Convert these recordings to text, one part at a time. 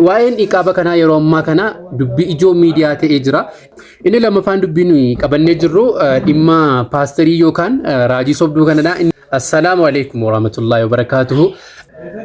Waa'een iqaaba kanaa yeroo ammaa kana dubbii ijoo miidiyaa ta'ee jira. Inni lammaffaan dubbii nuyi qabannee jirru dhimma paasterii yookaan raajii sobduu kanadha. Assalaamu alaikum warahmatullahi wabarakaatuhu.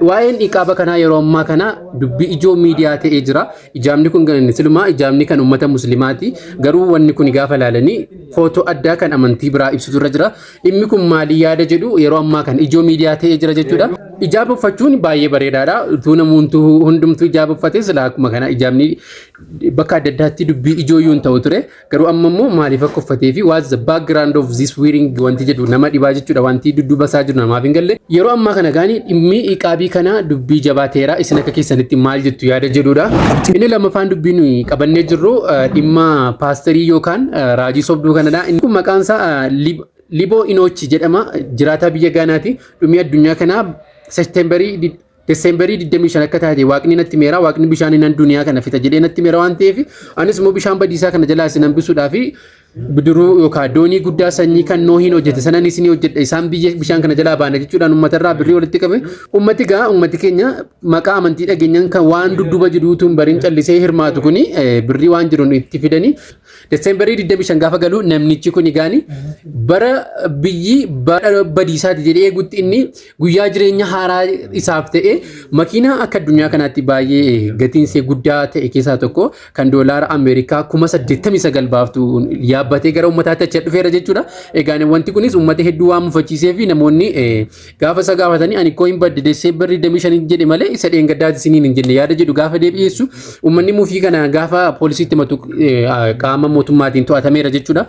Waa'een iqaaba kanaa yeroo ammaa kana dubbii ijoo miidiyaa ta'ee jira. Ijaabni kun kan silumaa ijaabni kan uummata musliimaati. Garuu wanni kun gaafa ilaalanii footoo addaa kan amantii biraa ibsutu irra jira. Dhimmi kun maalii yaada jedhu yeroo ammaa kan ijoo miidiyaa ta'ee jira jechuudha. Ijaaba uffachuun baay'ee bareedaadha. Utuu namoonni hundumtuu ijaaba uffatee silaa akkuma kana ijaabni bakka adda addaatti dubbii ijoo iyyuu hin ta'u ture. Garuu amma immoo maaliif akka uffatee fi what's the background of this wearing wanti jedhu nama dhibaa jechuudha. Wanti dudduuba isaa jiru namaaf hin galle. Yeroo ammaa kana gaanii dhimmi iqaabii kana dubbii jabaa ta'eera. Isin akka keessanitti maal jettu yaada jedhudha. Inni lammaffaan dubbii nuyi qabannee jirru dhimma paasterii yookaan raajii sobduu kanadha. Inni kun maqaan isaa Liboo Inoochi jedhama. Jiraataa biyya Gaanaati. Dhumii addunyaa kanaa Seepteembarii Deseembarii 25 akka taate waaqni natti meera, waaqni bishaan nan duniyaa kana fixa jedhee natti meera waan ta'eef, anis immoo bishaan badiisaa kana jalaa isin hambisuudhaa fi bidiruu yookaan doonii guddaa sanyii kan Noohiin hojjete sanan isinii hojjedha, isaan biyya bishaan kana jalaa baana jechuudhaan uummatarraa birrii walitti qabe. Uummati gaa uummati keenya maqaa amantii dhageenyaan kan waan dudduuba jiruutu hin barin callisee hirmaatu kuni birrii waan jiruun itti fidanii Deseembarii 25 gaafa galu namnichi kuni gaani bara biyyi bara badiisaati jedhee eegutti inni guyyaa jireenya haaraa isaaf ta'e makiinaa akka addunyaa kanaatti baay'ee gatiin isee guddaa ta'e keessaa tokko kan doolaara Ameerikaa 89,000 baaftu yaabbatee gara uummataatti achi dhufeera jechuudha. Egaa wanti kunis uummata hedduu waan mufachiisee fi namoonni gaafa isa gaafatanii, "Ani koo hin badde, Deseembarii 25 jedhe malee isa dheengaddaati isiniin hin jenne" yaada jedhu gaafa deebi'eessu, uummanni mufii kana gaafa poolisiitti matu qaama mootummaatiin to'atameera jechuudha.